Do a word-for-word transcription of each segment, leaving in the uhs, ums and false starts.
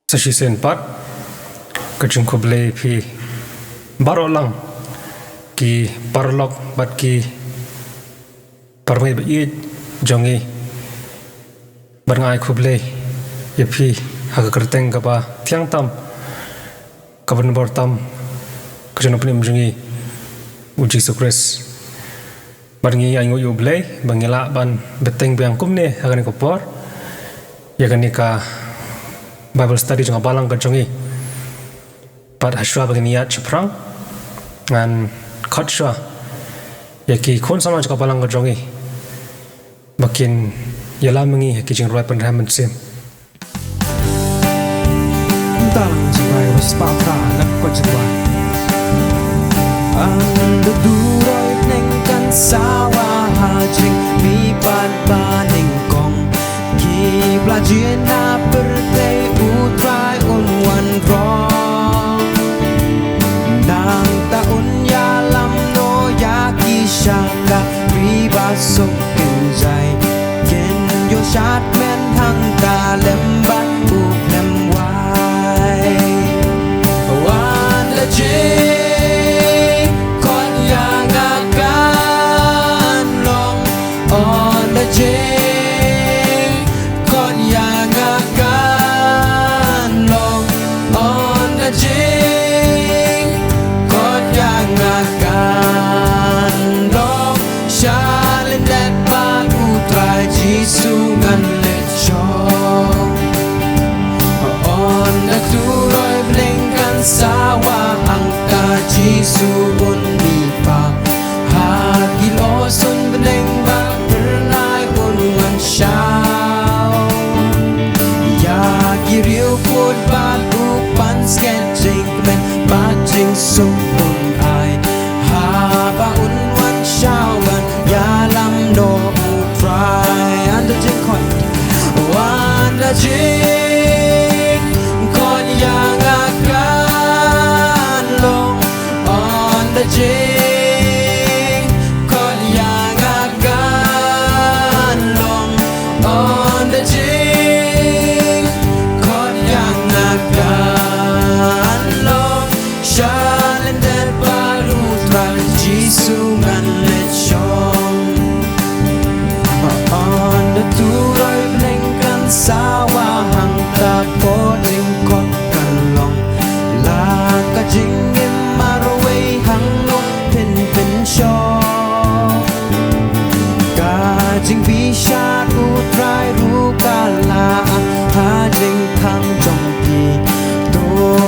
Sa shisien pat ka jingkhublei phi baroh lang ki paralok bad ki parmei ba ïeit jong ngi. Bad nga ai khublei ïa phi ha ka kyrteng kaba thiang tam, kaba nbor tam, ka jong u Nongpynim jong ngi u Jisu Khrist. Bad ngi ainguh ïa u Blei ba ngi lah ban bteng biang kumne ha kane ka por ïa kane ka Bible study jong ka balang ka jong ngi. Bad ha shuwa ba ngin ïaid shaphrang, ngan khot shuwa ïa ki khun samla jong ka balang ka jong ngi ba kin ïalam ïa ngi ha ki jingrwai pynrem mynsiem. Tang jingrai ba spah phra na ka jingrai. Ynda u roi bneng kan sawa ha jingmihpat ba nyngkong, ki ba la jia na pyrthei u Trai un wan rong. Nangta un ïalam noh ïa ki shaka ri ba suk kynjai. Kin ïoh shad men hangta lem bad u khlem wai. Wan la jingkhot ïa nga kan long. Wan la jingkhot ïa nga kan long. Wan la jingkhot ïa nga kan long. Sha lyndet bad u Trai Jisu ngan leit shong. Ynda u roi bneng kan sawa hangta Jisu un mihpat. Ha ki lyoh sun bneng ba phyrnai un wan shaw. Ïa ki riewkhuid bad u pansngiat jingkmen bad jingsuk un ai. Haba un wan shaw ban ïalam noh u Trai. Ynda jingkhot, wan la jingkhot ïa nga kan long. Wan la jingkhot ïa nga kan long. Wan la jingkhot ïa nga kan long. Sha lyndet bad u Trai Jisu ngan leit shong. Ynda u roi bneng kan sawa hangta, ka jingkhot kan long. La ka jingim marwei hangno phin pynshong. Ka jingbishar u Trai ruh ka la ha jingkhang jong ki. To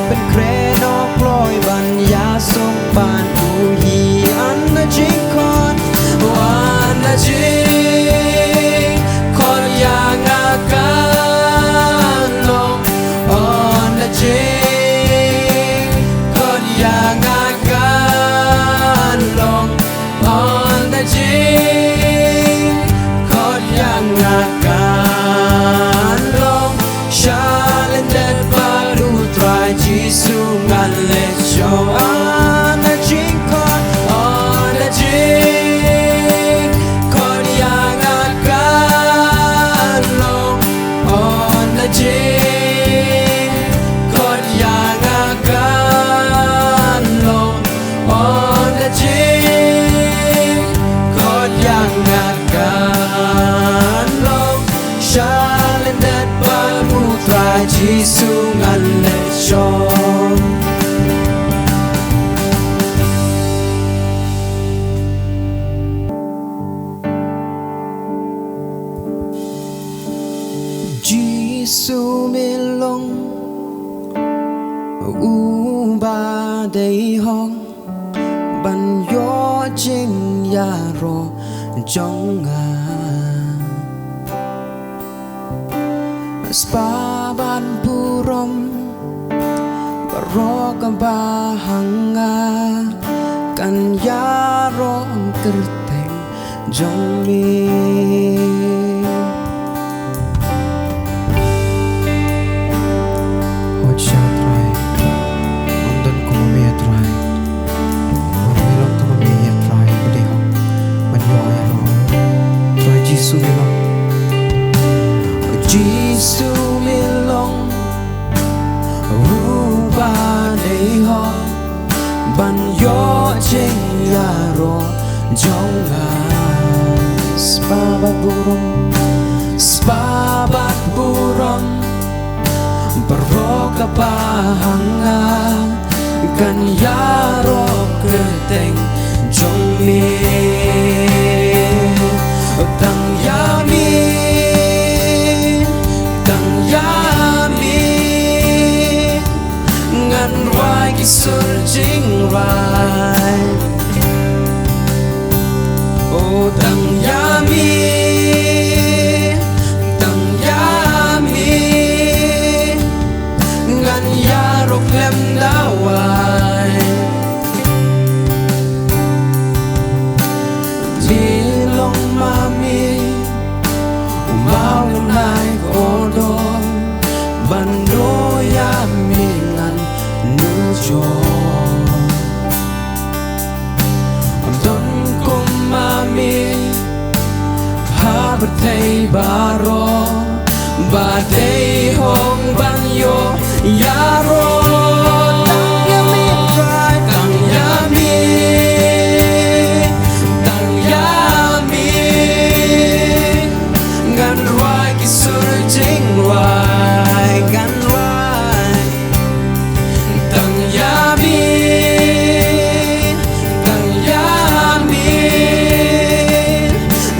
pynkhreh noh kloi ban ïasuk bad u hi. Wan la jingkhot, wan la jingkhot ïa nga kan long. Wan la jingkhot ïa nga kan long. Wan la jingkhot ïa nga kan long. Sha lyndet bad u Trai Jisu ngan leit shong. Wan la jingkhot, wan la jingkhot ïa nga kan long. Wan la jingkhot ïa nga kan long. Wan la jingkhot ïa nga kan long. Sha lyndet bad u Trai Jisu ngan leit shong. Jisu me long uba dei hok ban ïoh jingïaroh jong nga. Spah bad burom baroh kaba ha nga kan ïaroh kyrteng jong me. Hooid sha Trai, ym don kum me Trai. Bad me long tang ma me Trai, ba dei hok ban ïoh ïaroh. Trai Jisu me long. Jisu me long Iho ban ïoh jingïaroh jong nga. Spah bad burom, spah bad burom, baroh kaba ha nga kan ïaroh kyrteng jong me. Tang ïa me, tang ïa me ngan rwai ki sur jingrwai. O tang ïa me, tang ïa me ngan ïaroh khlem dawai. Jilong ma me u mawlynnai kordor, ban duh ïa me ngan nujor. Don kum ma me ha pyrthei baroh, ba dei hok ban ïoh ïaroh. Tang ïa me, tang ïa me, tang ïa me ngan rwai ki sur jingrwai, ngan rwai. Tang ïa me, tang ïa me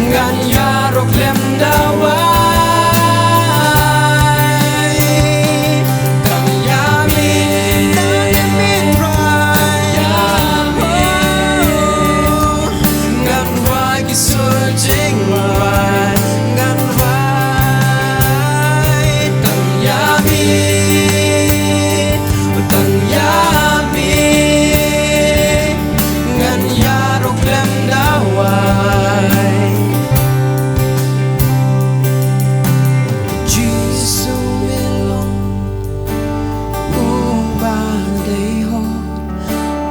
ngan ïaroh khlem dawai. Tang ïa me, tang ïa me, tang ïa me ngan rwai ki sur jingrwai, ngan rwai. Tang ïa me, tang ïa me ngan ïaroh khlem dawai. Jisu me long uba dei hok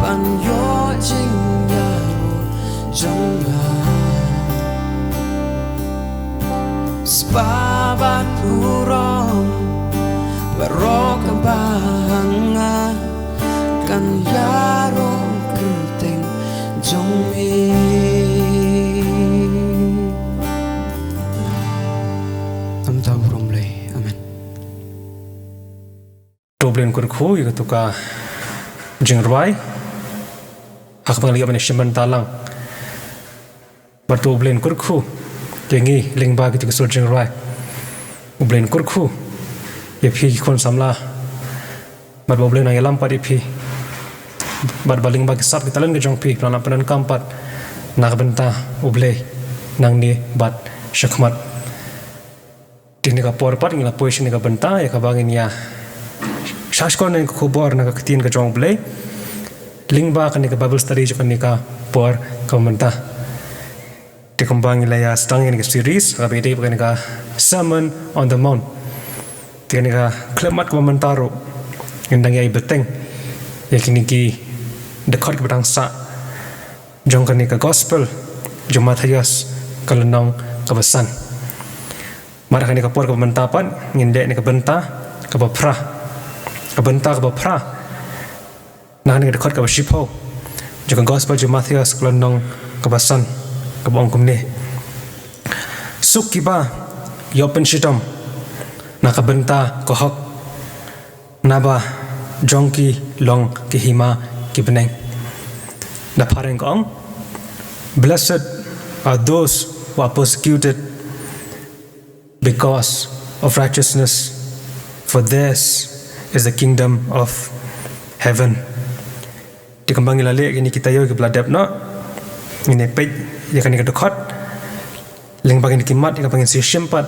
ban ïoh jingïaroh jong nga. Spah bad burom baroh kaba ha nga kan ïaroh kyrteng jong me. Tang ïa u burom Blei. Amen. To U Blei un kyrkhu ïa katu ka jingrwai ha kaba ngi la ïoh ban ïashim bynta lang. Bad to U Blei un kyrkhu ïa ngi lyngba kitu ki sur jingrwai. U Blei un kyrkhu ïa phi ki khun samla. Bad ba U Blei un nang ïalam pat ïa phi, bad ba lyngba ki sap ki talent ki jong phi phin nang pyndonkam pat na ka bynta U Blei nangne bad shakhmat. Te kane ka por pat ngin ïa poi sha kane ka bynta ïa kaba ngin ïa shah shkor na ka khubor na ka ktien ka jong U Blei lyngba kane ka Bible study jong kane ka por kaba mynta. Te kumba ngi la ïa sdang ïa kane ka series kaba ïadei bad kane ka Sermon on the Mount, te kane ka khyllipmat kaba mynta ruh ngin dang ïai bteng ïa kine ki dkhot kiba dang sah jong kane ka Gospel jong u Mathaios ka lynnong kaba san. Mar kane ka por kaba mynta pat ngin leh ïa kane ka bynta kaba phra, ka bynta kaba phra na kane ka dkhot kaba shiphew jong ka Gospel jong u Mathaios ka lynnong kaba san, kaba ong kumne: Suk kiba ïoh pynshitom na ka bynta ka hok, naba jong ki long ki hima ki bneng. Da phareng ka ong: Blessed are those who are persecuted because of righteousness, for theirs is the kingdom of heaven. Te kumba ngi la leh kine ki taïew kiba la dep noh, ngin ïa peit ïa kane ka dkhot lyngba kine ki mat ïa kaba ngin sa shim pat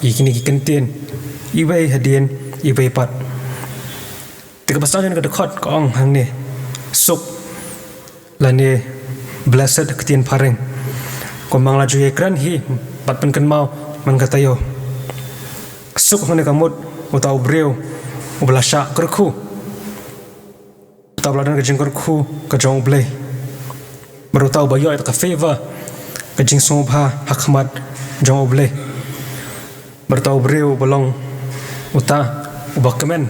ïa kine ki kyntien iwei hadien iwei pat. Te kaba sdang jong kane ka dkhot ka ong hangne: Suk, lane blessed ha ka ktien phareng. Kumba nga la ju ïakren hi bad pynkynmaw man ka taïew, suk hangne ka mut uta u briew uba la shah kyrkhu, uta uba la don ka jingkyrkhu ka jong U Blei, bad uta uba ïoh ïa ka favor, ka jingsngewbha ha khmat jong U Blei, bad uta u briew uba long uta uba kmen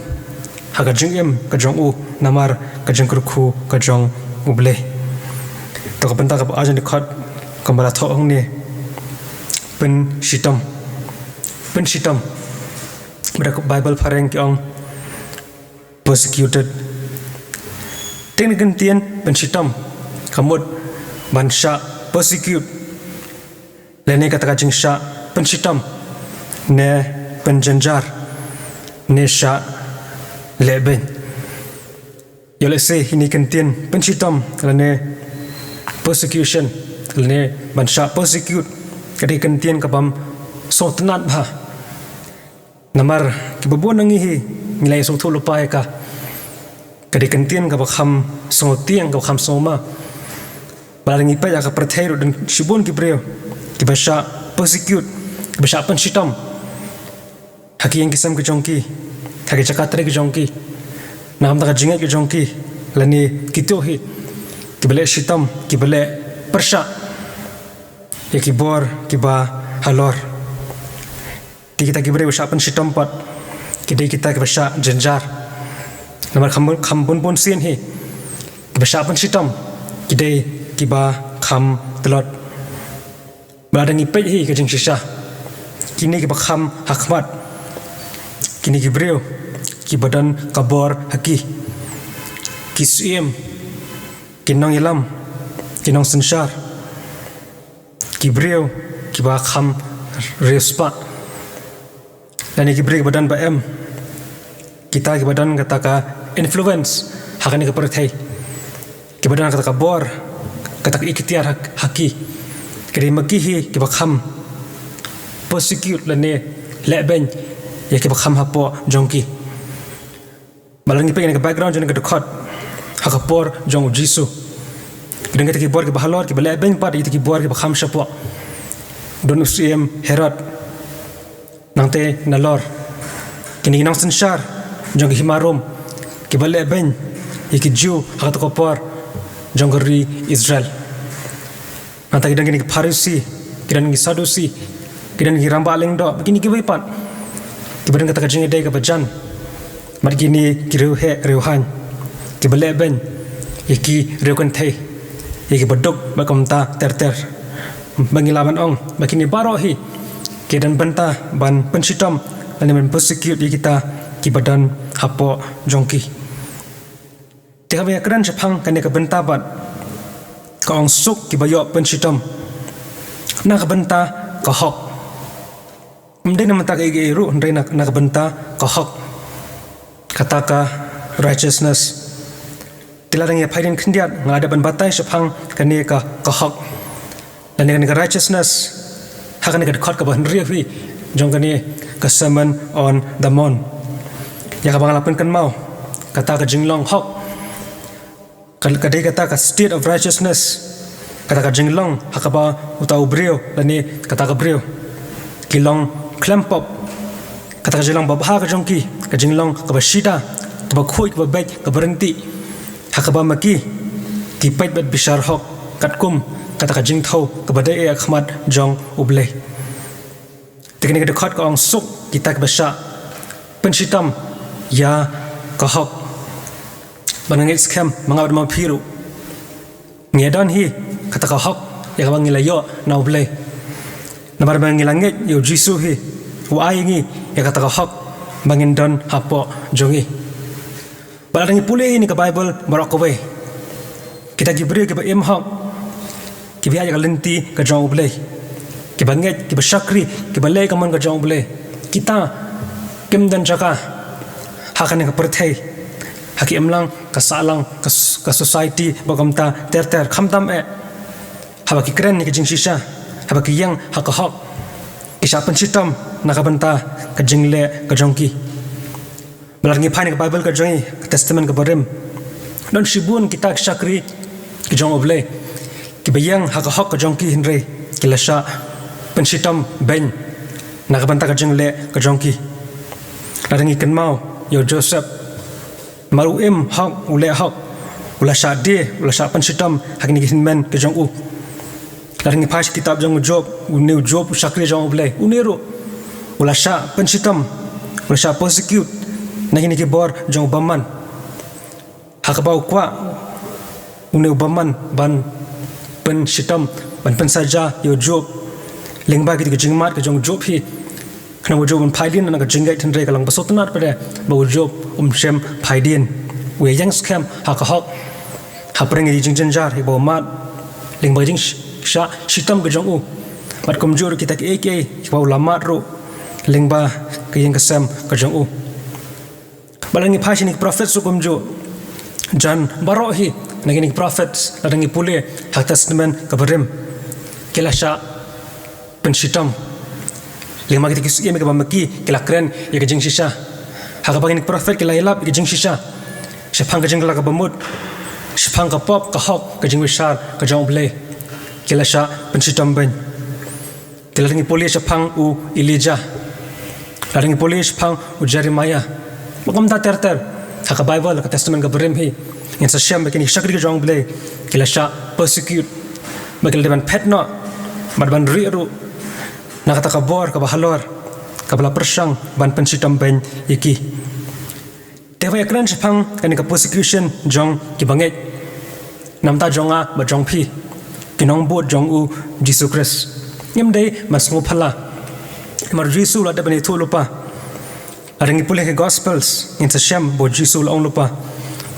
ha ka jingim ka jong u, namar ka jingkyrkhu ka jong U Blei. To ka bynta kaba ar jong ki dkhot kumba la thoh hangne, pynshitom. Pynshitom. Bad ka Baibl phareng ki ong persecuted. Te kane ka kyntien pynshitom ka mut ban shah persecute, lane kata ka jingshah pynshitom, ne pynjynjar, ne shah lehbeiñ. Ïoh lehse ine i kyntien pynshitom lane persecution, lane ban shah persecute, ka dei ka kyntien ka bym sngewtynnad bha. Namar kiba bun na ngi hi ngi la ïa sngewthuh lypa ïa ka. Ka dei ka kyntien kaba kham sngewtieng, kaba kham sngewma. Ba lada ngi peit ha ka pyrthei ruh don shibun ki briew kiba shah persecute, kiba shah pynshitom ha ki ïing ki sem ki jong ki, ha ki jaka trei ki jong ki, na ka bynta ka jingngeit ki jong ki, lane kito hi kiba leh shitom, kiba leh pyrshah ïa ki bor kiba halor. Te kita ki briew ba shah pynshitom pat ki dei kita kiba shah jynjar. Namar kham, kham bun bun sien hi kiba shah pynshitom ki dei kiba kham tlot. Ba lada ngi peit hi ka jingshisha, kine kiba kham ha khmat, kine ki briew kiba don ka bor ha ki, ki syiem, ki nongïalam, ki nongsynshar, ki briew kiba kham riewspah, lane ki briew kiba don ba em, kita kiba don kata ka influence ha kane ka pyrthei, kiba don kata ka bor, kata ka iktiar ha, ha ki. Ka dei ma ki hi kiba kham persecute lane lehbeiñ ïa kiba kham hapoh jong ki. Ba lada ngi peit ïa kane ka background jong kane ka dkhot, ha ka por jong u Jisu ki don kita ki bor kiba halor, kiba lehbeiñ pat ïa kita ki bor kiba kham shapoh. Don u syiem Herod. Nangta nalor, kine ki nongsynshar jong ka hima Rom kiba lehbeiñ ïa ki Jiw ha kata ka por jong ka ri Israel. Nangta ki don kine ki Pharisi, ki don ki Sadusi, ki don ki rangbah lyngdoh, kine kiwei pat kiba don kata ka jingïadei kaba jan bad kine ki riewheh riewhaiñ kiba lehbeiñ ïa ki riewkynthei, ïa kiba duk bad kumta ter ter. Ba ngi lah ban ong ba kine baroh hi ki don bynta ban pynshitom lane ban persecute ïa kita kiba don hapoh jong ki. Te haba ngi kren shaphang kane ka bynta bad ka ong suk kiba ïoh pynshitom na ka bynta ka hok. Ym dei na ka bynta kaei kaei ruh, hynrei na, na ka bynta ka hok, kata ka righteousness. Te lada ngi phai dien khyndiat, nga la dep ban batai shaphang kane ka, ka hok lane kane ka righteousness ha kane ka dkhot kaba hynriew hi jong kane ka Sermon on the Mount. Ïa kaba nga la pynkynmaw, kata ka jinglong hok, ka, ka dei kata ka state of righteousness, kata ka jinglong ha kaba uta u briew lane kata ka briew ki long khlem pop, kata ka jinglong babha ka jong ki, ka jinglong kaba shida, kaba khuid, kaba beit, kaba ryntih, ha kaba ma ki ki peit bad bishar hok katkum kata ka jingthaw kaba dei ha khmat jong U Blei. Te kane ka dkhot ka ong suk kita kiba shah pynshitom ïa ka hok. Ba nga ngeit skhem ma nga bad ma phi ruh ngi don hi kata ka hok ïa kaba ngi la ïoh na U Blei. Namar ba ngi la ngeit ïa U Jisu hi, u ai ïa ngi ïa kata ka hok ba ngin don hapoh jong ngi. Bad lada ngi pule ïa kane ka Baibl baroh kawei, kita ki briew kiba im hok, kiba ïaid ïa ka lynti ka jong U Blei, kiba ngeit, kiba shakri, kiba leh ïa ka mon ka jong U Blei, kita kim don jaka ha kane ka pyrthei, ha ka imlang, ka sahlang, ka s-, ka society bad kumta ter ter, khamtam eh haba ki kren ïa ka jingshisha, haba ki ïeng ha ka hok, ki shah pynshitom na ka bynta ka jingleh ka jong ki. Ba lada ngi phai na ka Baibl ka jong ngi, ka Testament kaba rim, don shibun kita ki shakri ki jong U Blei kiba ïeng ha ka hok ka jong ki, hynrei ki la shah pynshitom beiñ na ka bynta ka jingleh ka jong ki. Lada ngi kynmaw ïa u Joseph, namar u im hok, u leh hok, u la shah die, u la shah pynshitom ha kine ki hynmen ki jong u. Lada ngi phai sha kitab jong u Job, une u Job u shakri jong U Blei, une ruh u la shah pynshitom, u la shah persecute Na kine ki bor jong u bymman, ha kaba u kwah une u bymman ban pynshitom, ban pynsaja ïa u Job lyngba ki jingmad ka jong u Job hi. Khnang ba u Job un phaidien na ka jingngeit, hynrei ka long ba sngewtynnad pat ba u Job um shym phaidien. U ïeng skhem ha ka hok, hapdeng ki jingjynjar kiba u mad lyngba ka jingshah shitom ka jong u, bad kumjuh ruh kita kiei kiei kiba u la mad ruh lyngba ka ïing ka sem ka jong u. Bad lada ngi phai sha kine ki prophet ruh kumjuh, jan baroh hi na kine ki prophet, lada ngi pule ha Testament kaba rim, ki la shah pynshitom. Lyngba kita ki syiem kiba ma ki, ki la kren ïa ka jingshisha. Ha kaba kine ki prophet ki la ïalap ïa ka jingshisha shaphang ka jingkylla kaba mut, shaphang ka pop, ka hok, ka jingbishar ka jong U Blei. Ki la shah pynshitom beiñ. Te lada ngi pule shaphang u Elijah, lada ngi pule shaphang u Jeremiah, bad kumta ter ter ha ka Bible, ha ka Testament kaba rim hi, ngin sa shem ba kine ki shakri ka jong U Blei ki la shah persecute, ba ki la dei ban phet noh, bad ban rieh ruh na kata ka bor kaba halor, kaba la pyrshang ban pynshitom beiñ ïa ki. Te ba ïakren shaphang kane ka persecution jong ki bangeit, na bynta jong nga bad jong phi, ki nongbud jong U Jisu Khrist, ngim dei ban sngewphylla. Namar U Jisu u la dep ban ïathuh lypa. Lada ngi pule ki Gospels, ngin sa shem ba U Jisu u la ong lypa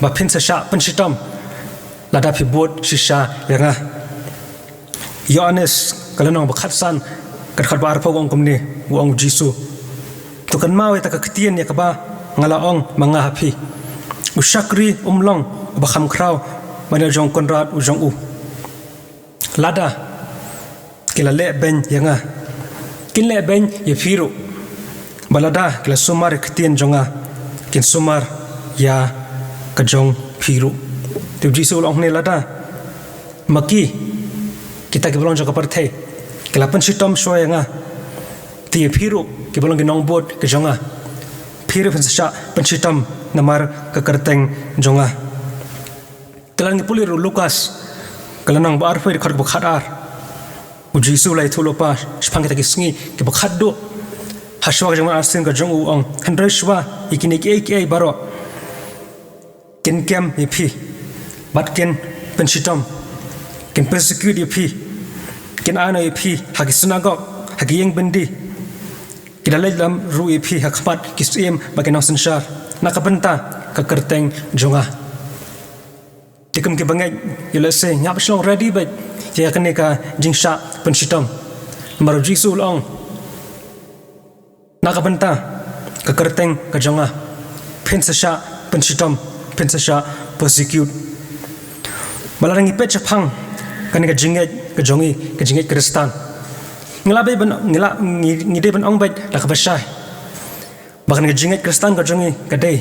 ba phin sa shah pynshitom lada phi bud shisha ïa nga. Ïoannis ka lynnong ba khatsan, ka dkhot ba arphew, u ong kumne, u ong U Jisu: To kynmaw ïa kata ka ktien ïa kaba nga la ong ma nga ha phi, u shakri um long uba kham khraw ban ïa u jong u kynrad u jong u. Lada ki la leh beiñ ïa nga, kin leh beiñ ïa phi ruh. Bad lada ki la sumar ïa ka ktien jong nga, kin sumar ïa ka jong phi ruh. Te U Jisu u la ong hangne, lada ma ki, kita kiba long jong ka pyrthei, ki la pynshitom shuwa ïa nga, te ïa phi ruh kiba long ki nongbud ka jong nga, phi ruh phin sa shah pynshitom namar ka kyrteng jong nga. Te lada ngi pule ruh Lukas ka lynnong ba arphew, dkhot kaba khatar, U Jisu u la ïathuh lypa shaphang kita ki sngi kiba khatduh ha shuwa ka jingwan arsien ka jong u, u ong: Hynrei shuwa ïa kine kiei kiei baroh, kin kem ïa phi bad kin pynshitom, kin persecute ïa phi, kin ai noh ïa phi ha ki synagog, ha ki ïing byndi, ki da leit lam ruh ïa phi ha khmat ki syiem bad ki nongsynshar na ka bynta ka kyrteng jong nga. Te kum ki bangeit, ïa lehse ngi hap shu long ready beit ïa kane ka jingshah pynshitom. Namar U Jisu u la ong, na ka bynta ka kyrteng ka jong nga, phin sa shah pynshitom, phin sa shah persecute. Bad lada ngi peit shaphang kane ka jingngeit ka jong ngi, ka jingngeit Khristan, ngi lah beit ban, ngi lah, ngi, ngi dei ban ong beit da kaba shai ba kane ka jingngeit Khristan ka jong ngi ka dei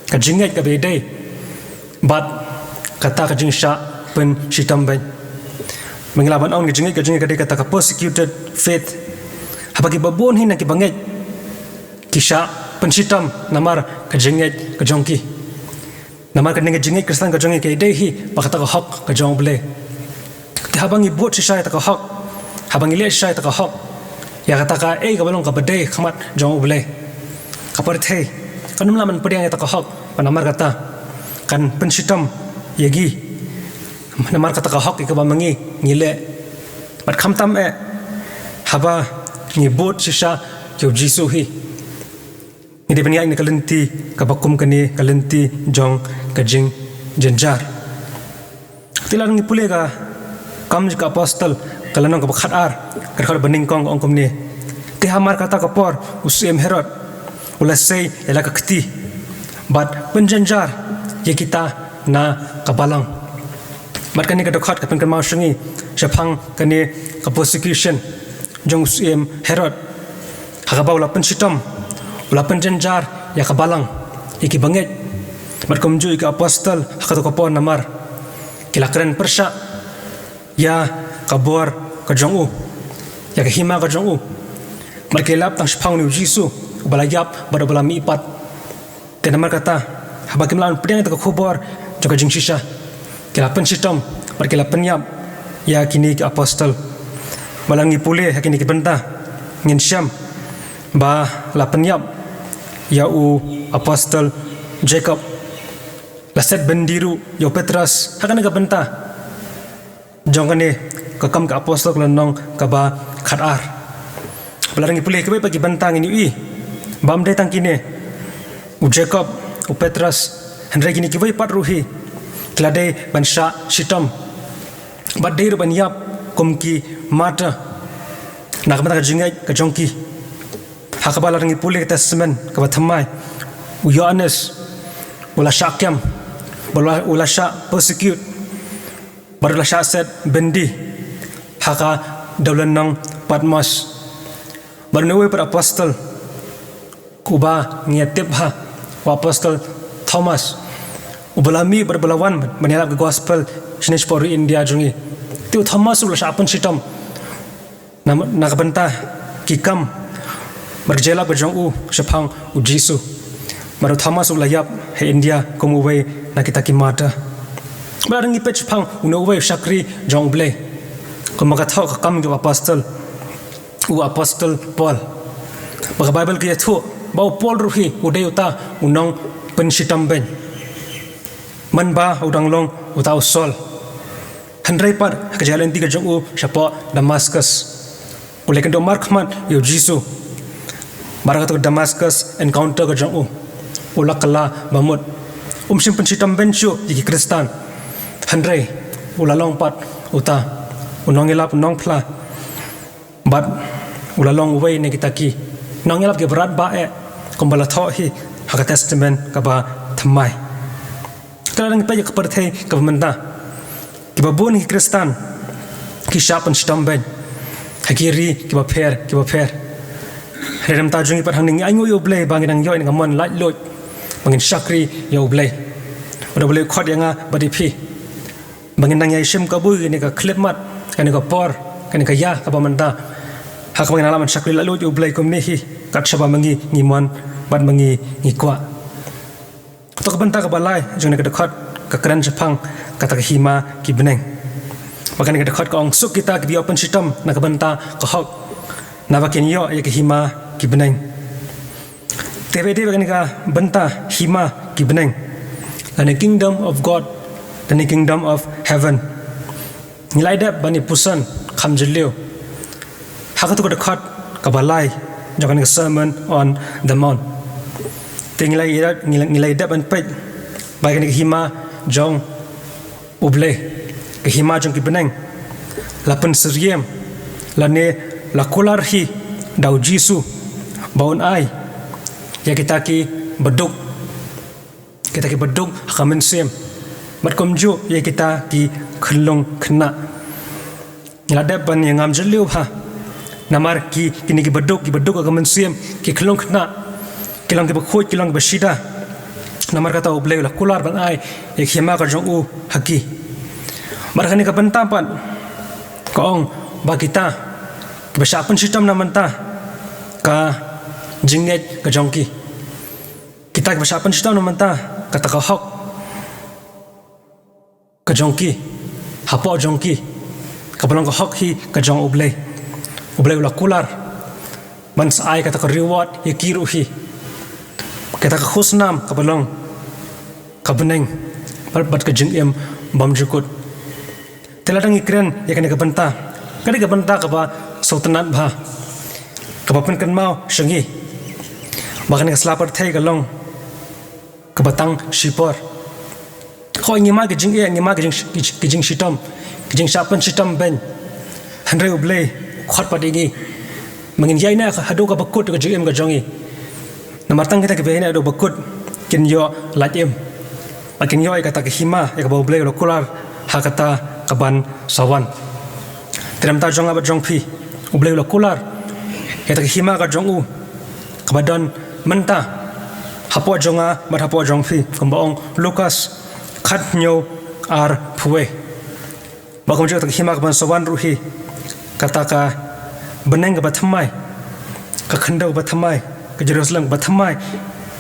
ka jingngeit kaba ïadei bad kata ka jingshah pynshitom beiñ. Ba ngi lah ban ong ka jingngeit ka jong ngi ka dei kata ka persecuted faith. Haba kiba bun hi na ki bangeit ki shah pynshitom namar ka jingngeit ka jong ki. Namar kane ka jingngeit Khristan ka jong ngi ka ïadei hi bad kata ka hok ka jong U Blei. Te haba ngi bud shisha ïa kata ka hok, haba ngi leh shisha ïa kata ka hok, ïa kata kaei kaba long kaba dei ha khmat jong U Blei, ka pyrthei kan ym lah ban pdiang ïa kata ka hok, bad namar kata kan pynshitom ïa ngi. Namar kata ka hok ïa kaba ma ngi ngi leh. Bad khamtam eh haba ngi bud shisha ïa U Jisu hi, ngi dei ban ïaid na ka lynti kaba kum kane, ka lynti jong ka jingjynjar. Te lada ngi pule ka Kam jong ki Apostol, ka lynnong kaba khatar, ka dkhot ba nyngkong, ka ong kumne: Te hamar kata ka por u syiem Herod u la sei ïa la ka kti bad pynjynjar ïa kita na ka balang. Bad kane ka dkhot ka pynkynmaw sha ngi shaphang kane ka persecution jong u syiem Herod, ha kaba u la pynshitom, u la pynjynjar ïa ka balang, ïa ki bangeit, bad kumjuh ïa ki Apostol ha kato ka por, namar ki la kren pyrshah ïa ka bor ka jong u, ïa ka hima ka jong u. Bad ki la ïalap tang shaphang une u Jisu uba la ïap bad uba la mihpat. Te namar kata, haba kim lah ban pdiang ïa kata ka khubor jong ka jingshisha, ki la pynshitom bad ki la pynïap ïa kine ki Apostol. Bad lada ngi pule ha kine ki bynta, ngin shem ba la pynïap ïa u apostol Jacob. La set byndi ruh ïa u Petros ha kane ka bynta jong kane ka Kam ki Apostol ka lynnong kaba khatar. Ba lada ngi pule kiwei pat ki bynta ngin ïohi ba ym dei tang kine, u Jacob, u Petros, hynrei kine kiwei pat ruh hi ki la dei ban shah shitom bad dei ruh ban ïap kum ki martyr na ka bynta ka jingngeit ka jong ki. Ha kaba lada ngi pule ka Testament kaba thymmai, u Ïoannis u la shah kem, u la, u la shah persecute bad u la shah set byndi ha ka dewlynnong Patmos. Bad une uwei pat apostol uba ngi ïa tip ha, u apostol Thomas, uba la mih bad uba la wan ban ïalap ka gospel shane shapoh ri India jong ngi. Te u Thomas u la shah pynshitom na, na ka bynta ki kam bad ka jingïalap ka jong u shaphang u Jisu. Bad u Thomas u la ïap ha India kum uwei na kita ki martyr. Bad lada ngi peit shaphang une uwei u shakri jong U Blei, kumba ka thoh ka Kam ki Apostol, u apostol Paul. Ba ka Baibl ka ïathuh ba u Paul ruh hi u dei uta u nongpynshitom beiñ mynba u dang long uta u Saul. Hynrei pat ha ka jingïaid lynti ka jong u shapoh Damascus, u la ïakynduh markhmat ïa u Jisu. Bad ha kato ka Damascus encounter ka jong u, u la kylla bamut. Um shym pynshitom beiñ shuh ïa ki Khristan, hynrei u la long pat uta u nongïalap, u nongphla. Bad u la long uwei na kita ki nongïalap kiba radbah eh, kumba la thoh hi ha ka Testament kaba thymmai. Te lada ngi peit ïa ka pyrthei kaba mynta, kiba bun ki Khristan ki shah pynshitom beiñ ha ki ri kiba pher kiba pher. Hynrei na ka bynta jong ngi pat hangne ngi ainguh ïa U Blei ba ngi dang ïoh ïa ka mon laitluid ba ngin shakri ïa U Blei. Lada U Blei u khot ïa nga bad ïa phi ba ngin nang ïai shim kabu ïa kane ka khyllipmat, kane ka por, kane ka ïa kaba mynta, ha kaba ngin nang lah ban shakri laitluid ïa U Blei kumne hi, kat shaba ma ngi ngi mon bad ma ngi ngi kwah. Kato ka bynta kaba lai jong kane ka dkhot ka kren shaphang kata ka hima ki bneng. Ba kane ka dkhot ka ong, suk kita kiba ïoh pynshitom na ka bynta ka hok, naba kin ïoh ïa ka hima ki bneng. Te ba dei ba kane ka bynta hima ki bneng, lane kingdom of God lane kingdom of heaven, ngi la ïa dep ban ïa puson kham jylliew ha kato ka dkhot kaba lai jong kane ka Sermon on the Mount. Te ngi la ïa, ngi la, ngi la ïa dep ban peit ba kane ka hima jong U Blei, ka hima jong ki bneng, la pynsyriem lane la kular hi da u Jisu ba un ai ïa kita kiba duk, kita kiba duk ha ka mynsiem, bad kumjuh ïa kita ki khyllung khynnah. Ngi la dep ban ïa ngam jylliew bha, namar ki, kine kiba duk, kiba duk ha ka mynsiem, ki khyllung khynnah, ki long kiba khuid, ki long kiba shida. Namar kata U Blei u la kular ban ai ïa ka hima ka jong u ha ki. Bad kane ka bynta pat ka ong ba kita kiba shah pynshitom na ka bynta ka jingngeit ka jong ki, kita kiba shah pynshitom na ka bynta kata ka hok ka jong ki, hapoh jong ki, kaba long ka hok hi ka jong U Blei. U Blei u la kular ban sa ai kata ka reward ïa ki ruh hi, kata ka khusnam kaba long ka bneng bad, bad ka jingim bymjukut. Te lada ngi kren ïa kane ka bynta, ka dei ka bynta kaba sngewtynnat bha, kaba pynkynmaw sha ngi ba kane ka sla pyrthei ka long kaba tang shipor. Hooid, ngi mad ki jingeh, ngi mad ki jing, ki, ki jingshitom, ki jingshah pynshitom beiñ. Hynrei U Blei u khot pat ïa ngi ba ngin ïaineh haduh kaba kut ka jingim ka jong ngi. Namar tang kita kiba ïaineh haduh ba kut kin ïoh lait im, ba kin ïoh ïa kata ka hima ïa kaba U Blei u la kular ha kata kaban sa wan. Te na ka bynta jong nga bad jong phi, U Blei u la kular ïa kata ka hima ka jong u kaba don mynta hapoh jong nga bad hapoh jong phi, kumba ong Lukas khathynñiew arphew wei. Ba kumjuh kata ka hima kaban sa wan ruh hi, kata ka bneng kaba thymmai, ka khyndew kaba thymmai, ka Jerusalem kaba thymmai,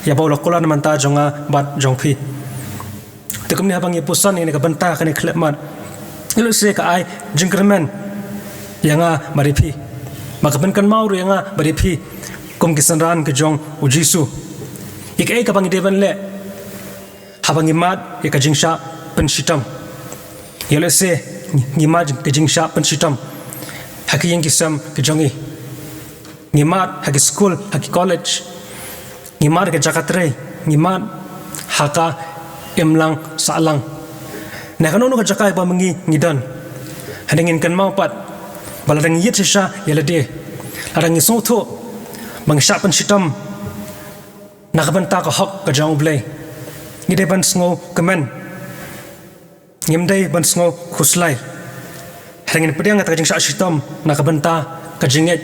ïa ba u la kular na ka bynta jong nga bad jong phi. Te kumne haba ngi puson ïa kane ka bynta, kane ka khyllipmat, ngi lehse ka ai jingkyrmen ïa nga bad ïa phi, ba ka pynkynmaw ruh ïa nga bad ïa phi kum ki synran ki jong U Jisu. Ïa kaei kaba ngi dei ban leh haba ngi mad ïa ka jingshah pynshitom? Ïa lehse ngi mad ka jingshah pynshitom ha ki ïing ki sem ki jong ngi. Ngi mad ha ki skul, ha ki college. Ngi mad ha ki jaka trei. Ngi mad ha ka imlang sahlang. Na kano kano ka jaka ba ma ngi ngi don. Hynrei ngin kynmaw pat ba lada ngi ïit shisha ïa lade, lada ngi sngewthuh ba ngi shah pynshitom na ka bynta ka hok ka jong U Blei, ngi dei ban sngewkmen. Ngim dei ban sngewkhuslai. Hynrei ngin pdiang ïa ka jingshah shitom na ka bynta ka jingngeit,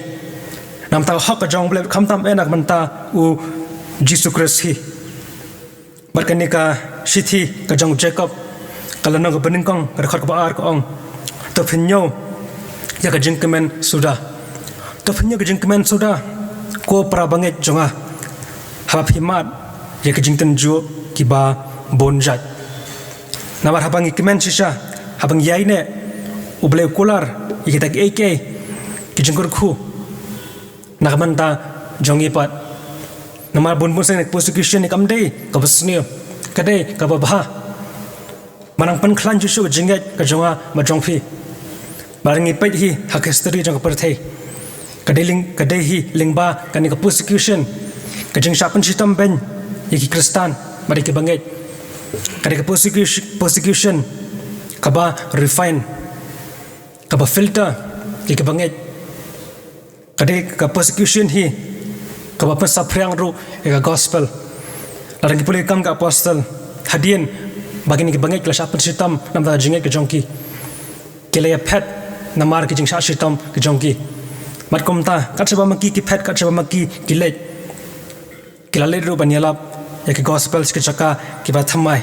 na ka bynta ka hok ka jong U Blei, khamtam eh na ka bynta U Jisu Khrist hi. Bad kane ka shithi ka jong u Jakob, ka lynnong kaba nyngkong, ka dkhot kaba ar ka ong: To phin ñiew ïa ka jingkmen suda. To phin ñiew ka jingkmen suda, ko para bangeit jong nga, haba phi mad ïa ki jingtynjuh kiba bun jait. Namar haba ngi kmen shisha, haba ngi ïaineh, U Blei u kular ïa kita kiei kiei ki jingkyrkhu na ka bynta jong ngi pat. Namar bun bun sien ka persecution kam dei kaba sniew, ka dei kaba bha. Ba nang pynkhlaiñ shuh shuh ka jingngeit ka jong nga bad jong phi. Ba ngi peit hi ha ka history jong ka pyrthei, ka dei lyng, ka dei hi lyngba kane ka persecution, ka jingshah pynshitom beiñ ïa ki Khristan bad ïa ki bangeit. Ka dei ka persecution, persecution kaba refine, kaba filter ïa ki bangeit. Ka dei ka persecution hi kaba pynsaphriang ruh ïa ka gospel. Lada ngi pule Kam ki Apostol, hadien ba kine ki bangeit ki la shah pynshitom namar ka jingngeit ka jong ki, ki la ïaphet namar ki jingshah shitom ki jong ki. Bad kumta, kat shaba ma ki ki phet, kat shaba ma ki ki leit, ki la leit ruh ban ïalap ïa ka gospel sha ki jaka kiba thymmai.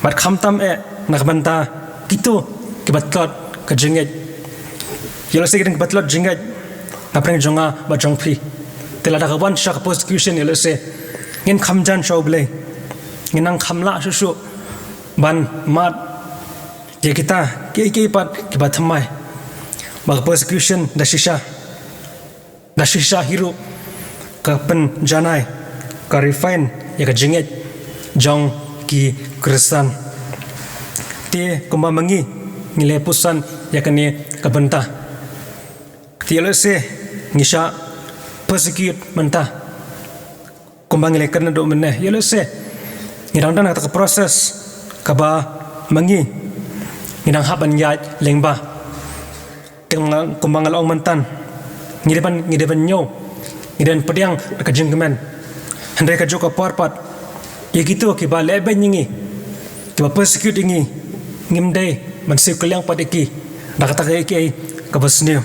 Bad khamtam eh na ka bynta kito kiba tlot ka jingngeit. Ïa lehse ki dang kiba tlot jingngeit na pdeng jong nga bad jong phi. Te lada ka wan sha ka persecution, ïa lehse ngin kham jan sha U Blei, ngin nang kham lah shuh shuh ban mad ïa kita kiei kiei pat kiba thymmai. Ba ka persecution da shisha, da shisha hi ruh ka pynjanai, ka refine ïa ka jingngeit jong ki Khristan. Te kumba ma ngi, ngi la ïa puson ïa kane ka bynta. Te ïa lehse ngi shah persecute mynta, kumba ngi la ïa kren naduh mynne, ïa lehse ngi dang don ha kata ka process kaba ma ngi, ngi dang hap ban ïaid lyngba. Te nga, kumba nga la ong mynta, ngi dei ban, ngi dei ban ñiew, ngi dei ban pdiang da ka jingkmen. Hynrei kajuh ka por pat, ïa kito kiba lehbeiñ ïa ngi, kiba persecute ïa ngi, ngim dei ban siew kylliang pat ïa ki da kata kaei kaei kaba sniew.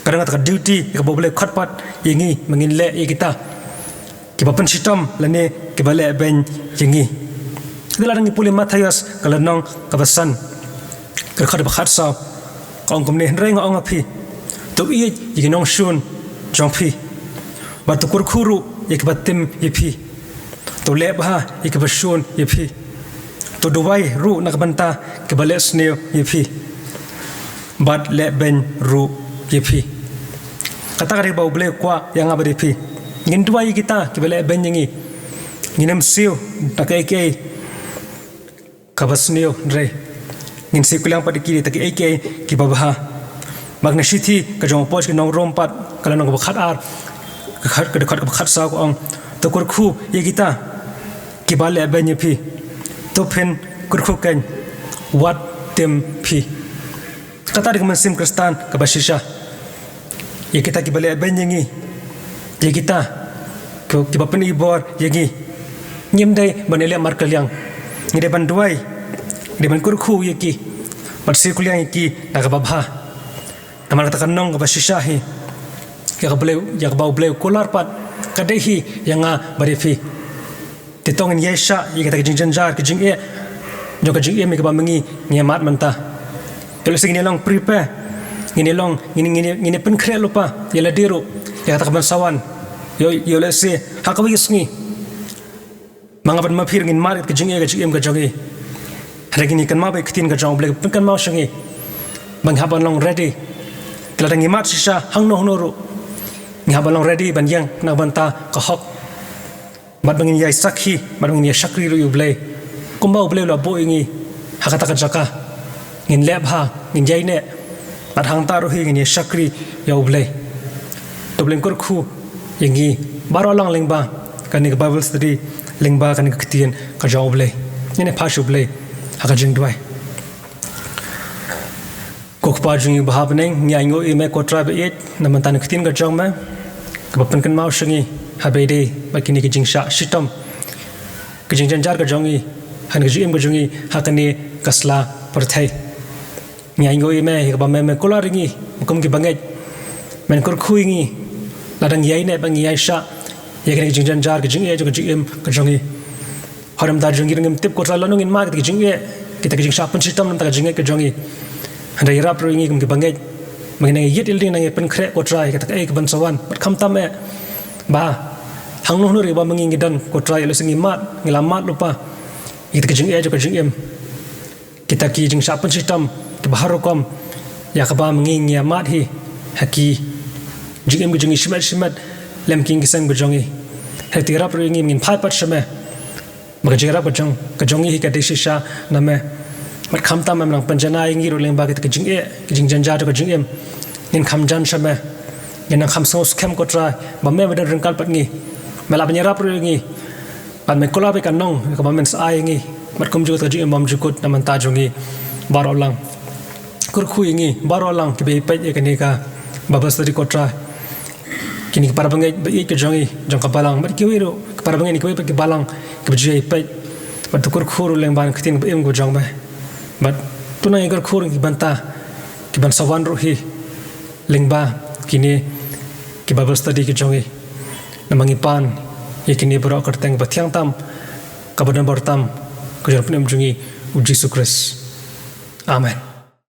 Ka dang kata ka duty ïa kaba U Blei u khot pat ïa ngi ba ngin leh ïa kita kiba pynshitom lane kiba lehbeiñ ïa ngi. Te lada ngi pule Mathaios ka lynnong kaba san, ka dkhot ba khatsaw, ka ong kumne: Hynrei nga ong ha phi, to ïeit ïa ki nongshun jong phi, bad to kyrkhu ruh ïa kiba tim ïa phi, to leh bha ïa kiba shun ïa phi, to duwai ruh na ka bynta kiba leh sniew ïa phi bad lehbeiñ ruh ïa phi. Kata ka dei ba U Blei u kwah ïa nga bad ïa phi. Ngin duwai ïa kita kiba lehbeiñ ïa ngi. Ngin ym siew da kaei kaei kaba sniew, hynrei ngin siew kylliang pat ïa ki da kaei kaei kiba bha. Bad kane ka shithi ka jong u Paul sha ki nong Rom pat, ka lynnong kaba khatar, ka dkhot, ka dkhot kaba khatsaw, ka ong: To kyrkhu ïa kita kiba lehbeiñ ïa phi. To phin kyrkhu keiñ, wat tim phi. Kata dei ka mynsiem Khristan kaba shisha. Ïa kita kiba lehbeiñ ïa ngi, ïa kita ki, kiba pyni bor ïa ngi, ngim dei ban ïaleh markylliang. Ngi dei ban duwai, ngi dei ban kyrkhu ïa ki, bad siew kylliang ïa ki da kaba bha. Namar kata ka nong kaba shisha hi, ïa kaba U Blei, ïa kaba U Blei u kular pat, ka dei hi ïa nga bad ïa phi. Te to ngin ïaishah ïa kita ki jingjynjar, ki jingeh jong ka jingim ïa kaba ma ngi ngi ïa mad mynta. Ïa lehse ngin ïa long prepare, ngin ïa long, ngin, ngin, ngin ïa pynkhreh lypa ïa lade ruh ïa kata kaban sa wan. Ïa, ïa lehse ha kawei ka sngi ma nga bad ma phi ruh ngin mad ïa ka jingeh ka jingim ka jong ngi. Hynrei ngin ïa kynmaw ba ïa ka ktien ka jong U Blei ka pynkynmaw sha ngi ba ngi hap ban long ready. Te lada ngi mad shisha hangno hangno ruh, ngi hap ban long ready ban ïeng na ka bynta ka hok. Bad ba ngin ïai sakhi, bad ba ngin ïai shakri ruh ïa U Blei. Kumba U Blei u la buh ïa ngi ha kata ka jaka, ngin leh bha, ngin ïaineh, bad hangta ruh hi ngin ïai shakri ïa U Blei. To U Blei un kyrkhu ïa ngi baroh lang lyngba kane ka Bible study, lyngba kane ka ktien ka jong U Blei. Ngin ïa phai sha U Blei ha ka jingduwai. Ko Kpa jong ngi uba ha bneng, ngi ainguh ïa me ko Trai ba ïeit, na bynta ka ktien ka jong me, kaba pynkynmaw sha ngi ha ba ïadei bad kine ki jingshah shitom, ki jingjynjar ka jong ngi, ha ka jingim ka jong ngi ha kane ka sla pyrthei. Ngi ainguh ïa me ïa kaba me, me kular ïa ngi kum ki bangeit. Men kyrkhu ïa ngi lada ngi ïaineh bad ngi ïaishah ïa kine ki jingjynjar, ki jingeh jong ka jingim ka jong ngi. Hooid, namar jong ngi ruh ngim tip ko Trai lano ngin mad kita ki jingeh, kita ki jingshah pynshitom namar ka jingngeit ka jong ngi. Hynrei ïarap ruh ïa ngi kum ki bangeit, ba ngin nang ïit ïa lade, nang ïa pynkhreh ko Trai ïa kata kaei kaban sa wan. Bad khamtam eh ba hangno hangno ruh ba ma ngi ngi don ko Trai, ïa lehse ngi mad, ngi la mad lypa ïa kita ki jingeh jong ka jingim, kita ki jingshah pynshitom kiba har rukom, ïa kaba ma ngi ngi ïa mad hi ha ki jingim ka jong ngi shimet shimet, lem ki ïing ki sem ka jong ngi. Hynrei to ïarap ruh ïa ngi, ngin phai pat sha me. Ba ka jingïarap ka jong, ka jong ngi hi ka dei shisha na me. Bad khamtam em nang pynjanai ïa ngi ruh lyngba kita ki jingeh, ki jingjynjar jong ka jingim. Ngin kham jan sha me, ngin nang kham sngewskhem ko Trai ba me ba don ryngkat bad ngi. Me lah ban ïarap ruh ïa ngi, bad me kular ïa ka nong kaba men sa ai ïa ngi, bad kumjuh ka jingim bymjukut na bynta jong ngi baroh lang. Kyrkhu ïa ngi baroh lang kiba ïa peit ïa kane ka Bible study ko Trai, kine ki para bangeit ba ïeit ka jong ngi, jong ka balang, bad kiwei ruh ki para bangeit na kiwei pat ki balang kiba ju ïa peit. Bad to kyrkhu ruh lyngba ka ktien ba im ka jong me. Bad to nang ïa kyrkhu ruh ki bynta kiban sa wan ruh hi lyngba kine ki Bible study ki jong ngi. Namar ngi pan ïa kine baroh ha ka kyrteng ba thiang tam, kaba don bor tam ka jong u Nongpynim jong ngi, U Jisu Khrist. Amen.